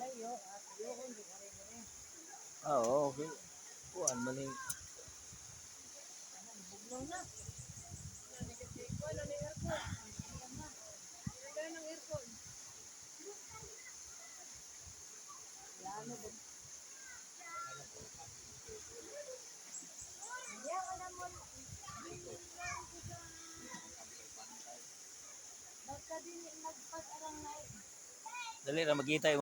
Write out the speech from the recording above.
Layo at yun di ari dire. Ah, oo, okay. Kuan man ni Bugnaw na. Wala ni aircon. Wala ng aircon. Wala na ba? Hindi ako na mo. Basta din nagpas arang na Dali ra magita.